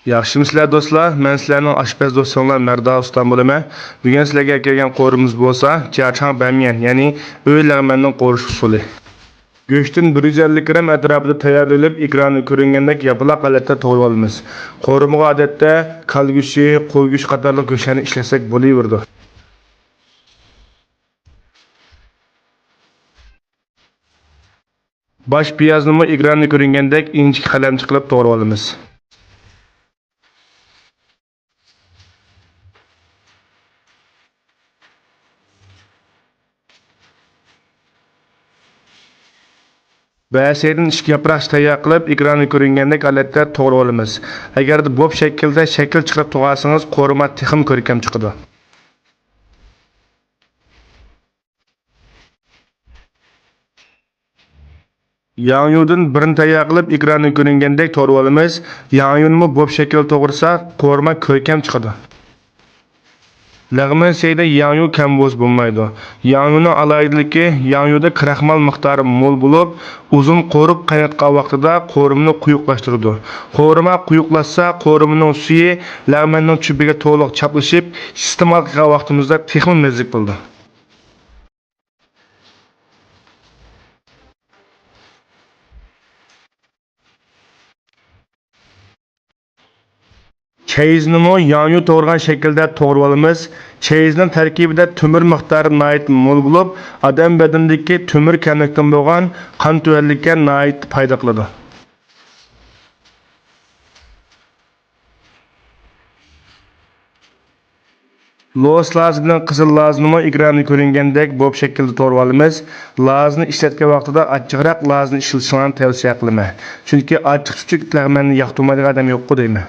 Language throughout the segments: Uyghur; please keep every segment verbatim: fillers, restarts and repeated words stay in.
ياخشىمۇسىلەر دوستلار؟ مەن سىلەرنىڭ ئاشپەز دوستۇڭلار مەردان ئۇستام بولىمەن. بۈگۈن سىلەرگە ئەكەلگەن قورۇمىمىز بولسا، جياچاڭ بەميەن، يەنى ئۆي لەغمەننىڭ قورۇش ئۇسۇلى. گۆشتىن بىر يۈز ئەللىك گرام ئەتراپىدا تەييارلىنىپ، ئېكراندا كۆرۈنگەندەك ياپىلاق ھالەتتە توغرىۋالىمىز. قورۇمىغا ئادەتتە كالا گۆشى، قوي گۆشى قاتارلىق گۆشلەرنى ئىشلەتسەك بولۇۋېرىدۇ. باش پىيازنىمۇ ئېكراندا كۆرۈنگەندەك ئىنچىكە قەلەمچە قىلىپ توغرىۋالىمىز. بەسەيدىن ئىككى ياپراق تەييار قىلىپ، ئېكراندا كۆرۈنگەندەك ھالەتتە توغرىۋالىمىز. ئەگەردە بوب شەكىلدە شەكىل چىقىرىپ توغرىسىڭىز، قورۇما تېخىمۇ كۆركەم چىقىدۇ. ياڭيۇدىن بىرنى تەييار قىلىپ، ئېكراندا كۆرۈنگەندەك توغرىۋالىمىز. ياڭيۇنىمۇ بوب شەكىلدە توغرىساق، قورۇما كۆركەم چىقىدۇ. لەغمەن سەيدە ياڭيۇ كەم بولسا بولمايدۇ. ياڭيۇنىڭ ئالاھىدىلىكى، ياڭيۇدا كراخمال مىقدارى مول بولۇپ، ئۇزۇن قورۇپ قايناتقان ۋاقتىدا قورۇمىنى قويۇقلاشتۇرىدۇ. قورۇما قويۇقلاشسا، قورۇمىنىڭ سۈيى لەغمەننىڭ چۆپىگە تولۇق چاپلىشىپ، ئىستېمال قىلغان ۋاقتىمىزدا تېخىمۇ مەززىلىك بولىدۇ. چېيىزنىمۇ ياڭيۇ توغرىغان شەكىلدە توغرىۋالىمىز. چېيىزنىڭ تەركىبىدە تۆمۈر مىقدارى ناھايىتى مول بولۇپ، ئادەم بەدىنىدىكى تۆمۈر كەملىكتىن بولغان قان تۆۋەنلىككە ناھايىتى پايدا قىلىدۇ. لوس لازا بىلەن قىزىل لازىنىمۇ ئېكراندا كۆرۈنگەندەك بوب شەكىلدە توغرىۋالىمىز. لازىنى ئىشلەتكەن ۋاقتىدا ئاچچىقراق لازىنى ئىشلىتىشىڭلارنى تەۋسىيە قىلىمەن. چۈنكى ئاچچىق چۈچۈك لەغمەننى ياقتۇرمايدىغان ئادەم يوققۇ دەيمەن.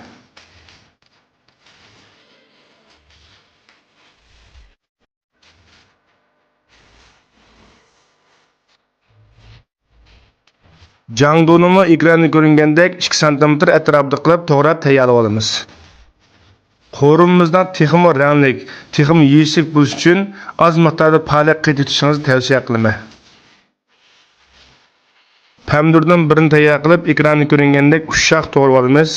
جاڭدۇنىمۇ ئېكراندا كۆرۈنگەندەك ئىككى سانتىمېتىر ئەتراپىدا قىلىپ توغراپ تەييارلىۋالىمىز. قورۇمىمىزنىڭ تېخىمۇ رەڭلىك، تېخىمۇ يېيىشلىك بولۇشى ئۈچۈن ئاز مىقداردا پالەك قېتىۋېتىشىڭىزنى تەۋسىيە قىلىمەن. پەمىدۇردىن بىرنى تەييار قىلىپ، ئېكراندا كۆرۈنگەندەك ئۇششاق توغرىۋالىمىز.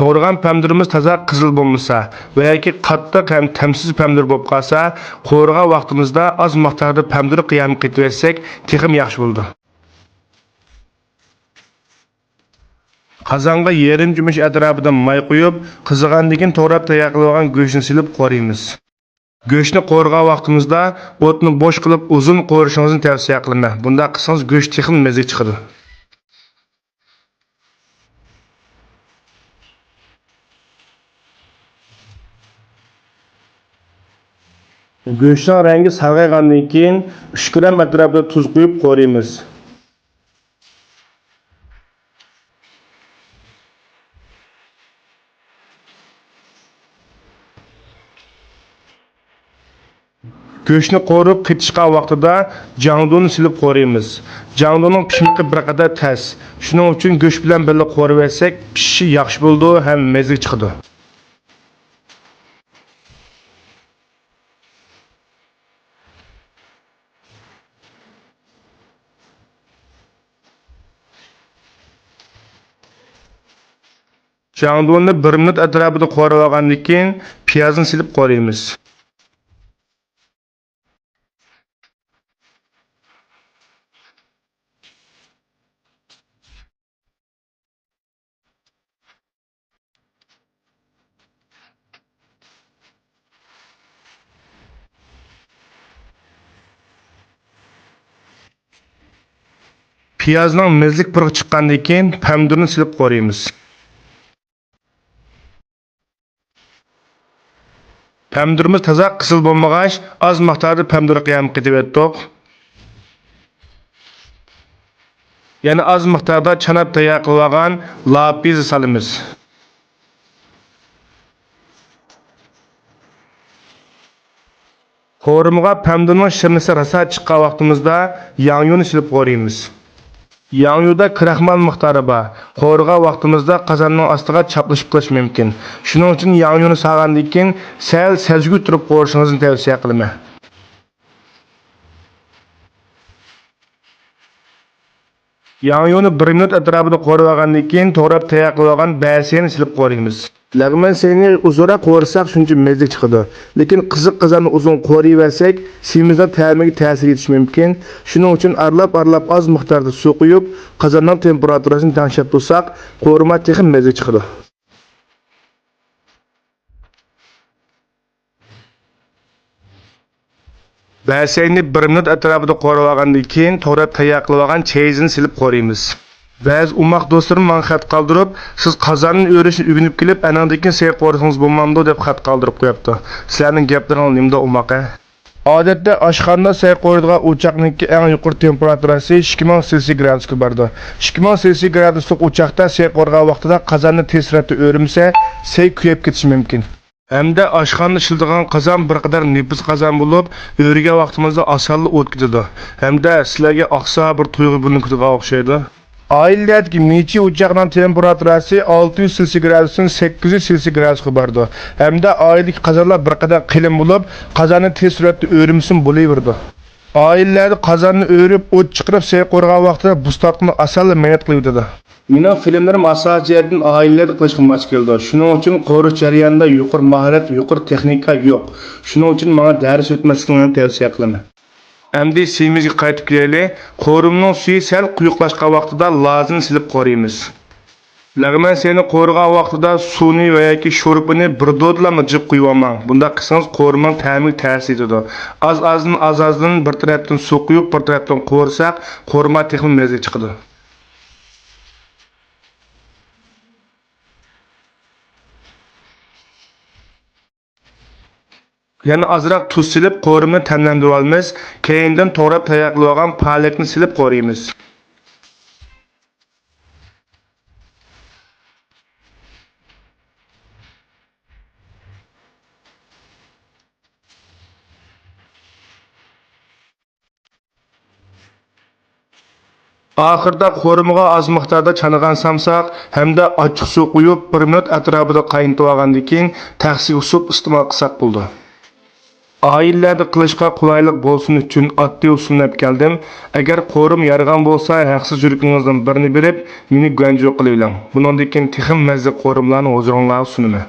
توغرىغان پەمىدۇرىمىز تازا قىزىل بولمىسا ۋە ياكى قاتتىق ھەم تەمسىز پەمىدۇر بولۇپ قالسا، قورۇغان ۋاقتىمىزدا ئاز مىقداردا پەمىدۇر قىيامى قېتىۋەتسەك، تېخىمۇ ياخشى بولىدۇ. قازانغا يېرىم چۆمۈچ ئەتراپىدا ماي قۇيۇپ، قىزىغاندىن كېيىن توغراپ تەييار قىلىۋالغان گۆشنى سېلىپ قورۇيمىز. گۆشنى قورۇغان ۋاقتىمىزدا ئوتنى بوش قىلىپ ئۇزۇن قورۇشىڭىزنى تەۋسىيە قىلىمەن. بۇنداق قىلسىڭىز گۆش تېخىمۇ مەززىلىك چىقىدۇ. گۆشنىڭ رەڭگى سارغايغاندىن كېيىن ئۈچ گرام ئەتراپىدا تۇز قۇيۇپ قورۇيمىز. گۆشنى قورۇپ قېتىشقان ۋاقتىدا جاڭدۇنى سېلىپ قورۇيمىز. جاڭدۇنىڭ پىشمىقى بىر قەدەر تەس. شۇنىڭ ئۈچۈن گۆش بىلەن بىللە قورۇۋەتسەك، پىشىشى ياخشى بولىدۇ ھەم مەززىگە چىقىدۇ. جاڭدۇننى بىر مىنۇت ئەتراپىدا قورۇۋالغاندىن كېيىن، پىيازنى سېلىپ قورۇيمىز. پىيازنىڭ مەززىلىك پۇرىقى چىققاندىن كېيىن، پەمىدۇرنى سېلىپ قورۇيمىز. پەمىدۇرىمىز تازا قىزىل بولمىغاچ، ئاز مىقداردا پەمىدۇر قىيامى قېتىۋەتتۇق. يەنە ئاز مىقداردا چاناپ تەييار قىلىۋالغان لاپىزنى سالىمىز. قورۇمىغا پەمىدۇرنىڭ شىرنىسى راسا چىققان ۋاقتىمىزدا ياڭيۇنى سېلىپ قورۇيمىز. ياڭيۇدا كراخمال مىقدارى بار. قورۇغان ۋاقتىمىزدا قازاننىڭ ئاستىغا چاپلىشىپ قېلىشى مۇمكىن. شۇنىڭ ئۈچۈن ياڭيۇنى سالغاندىن كېيىن سەل سەزگۈر تۇرۇپ قورۇشىڭىزنى تەۋسىيە قىلىمەن. ياڭيۇنى بىر مىنۇت ئەتراپىدا قورۇۋالغاندىن كېيىن، توغراپ تەييار قىلىۋالغان بەسەينى سېلىپ قورۇيمىز. لەغمەن سەينى ئۇزۇنراق قورۇساق، شۇنچە مەززىلىك چىقىدۇ. لېكىن قىزىق قازاننى ئۇزۇن قورۇيۋەرسەك، سۈيىمىزنىڭ تەمىگە تەسىر يېتىشى مۇمكىن. شۇنىڭ ئۈچۈن ئارىلاپ-ئارىلاپ ئاز مىقداردا سۇ قۇيۇپ، قازاننىڭ تېمپېراتۇرىسىنى تەڭشەپ تۇرساق، قورۇما تېخىمۇ مەززىلىك چىقىدۇ. بەسەينى بىر مىنۇت ئەتراپىدا قورۇۋالغاندىن كېيىن، توغراپ تەييار قىلىۋالغان چېيىزنى سېلىپ قورۇيمىز. بەزى ئوماق دوستلىرىم ماڭا خەت قالدۇرۇپ، سىز قازاننى ئۆرۈشنى ئۆگىنىپ كېلىپ، ئەنىڭدىن كېيىن سەي قورۇسىڭىز بولمامدۇ دەپ خەت قالدۇرۇپ قويۇپتۇ. سىلەرنىڭ گەپلىرىڭلار نېمىدۇ ئوماق ھە؟ ئادەتتە ئاشخانىدا سەي قورۇيدىغان ئوچاقنىڭكى ئەڭ يۇقىرى تېمپېراتۇراسى ئىككى مىڭ سېلسىي گرادۇسقا بارىدۇ. ئىككى مىڭ سېلسىي گرادۇسلۇق ئوچاقتا سەي قورۇغان ۋاقتىدا قازاننى تېز سۈرئەتتە ئۆرمىسە، سەي كۆيۈپ كېتىشى مۇمكىن. ھەمدە ئاشخانىدا ئىشلىتىدىغان قازان بىر قەدەر نېپىز قازان بولۇپ، ئۆرۈگەن ۋاقتىمىزدا ئاسانلا ئوت كېتىدۇ. ھەمدە سىلەرگە ئاقسا بىر تۇيغۇ بىلىنىپ كېتىدىغان ئوخشايدۇ. ئائىلىلەردىكى مىچى ئوچاقنىڭ تېمپېراتۇراسى ئالتە يۈز سېلسىي گرادۇستىن سەككىز يۈز سېلسىي گرادۇسقا بارىدۇ. ھەمدە ئائىلىدىكى قازانلار بىر قەدەر قېلىن بولۇپ، قازاننى تېز سۈرئەتتە ئۆرمىسىمۇ بولۇۋېرىدۇ. ئائىلىلەردە قازاننى ئۆرۈپ، ئوت چىقىرىپ سەي قورۇغان ۋاقتىدا بۇستانغا ئاسانلا مەدەت قىلىۋېتىدۇ. مېنىڭ فىلىملىرىم ئاساسىي جەھەتتىن ئائىلىلەردە قىلىشقا ماس كېلىدۇ. شۇنىڭ ئۈچۈن قورۇش جەريانىدا يۇقىرى ماھارەت، يۇقىرى تېخنىكا يوق. شۇنىڭ ئۈچۈن ماڭا دەرس ئۆتمەسلىكىڭلارنى تەۋسىيە قىلىمەن. ئەمدى سۈيىمىزگە قايتىپ كېلەيلى. قورۇمىنىڭ سۈيى سەل قويۇقلاشقان ۋاقتىدا لازىنى سېلىپ قورۇيمىز. لەغمەن سەينى قورۇغان ۋاقتىدا سۇنى ۋە ياكى شورپىنى بىر دودىلاملا جىق قۇيۇۋالماڭ. بۇنداق قىلسىڭىز قورۇمىنىڭ تەمىگە تەسىر يېتىدۇ. ئاز-ئازدىن، ئاز-ئازدىن بىر تەرەپتىن سۇ قۇيۇپ، بىر تەرەپتىن قورۇساق، قورۇما تېخىمۇ مەززىلىك چىقىدۇ. يەنە ئازراق تۇز سېلىپ، قورۇمىنى تەملەندۈرۈۋالىمىز. كەينىدىن توغراپ تەييار قىلىۋالغان پالەكنى سېلىپ قورۇيمىز. ئاخىرىدا قورۇمىغا ئاز مىقداردا چانىغان سامساق ھەمدە ئاچچىقسۇ قۇيۇپ، بىر مىنۇت ئەتراپىدا قاينىتىۋالغاندىن كېيىن، تەخسىگە سۇپ ئىستېمال قىلساق بولىدۇ. ئائىلىلەردە قىلىشقا قولايلىق بولسۇن ئۈچۈن ئاددىي ئۇسۇلنى ئەپ كەلدىم. ئەگەر قورۇم يارىغان بولسا، ھەقسىز يۈرىكىڭىزدىن بىرنى بېرىپ، مېنى گۇەنجۇ قىلىۋېلىڭ. بۇنىڭدىن كېيىن تېخىمۇ مەززىلىك قورۇملارنى ھۇزۇرۇڭلارغا سۇنىمەن.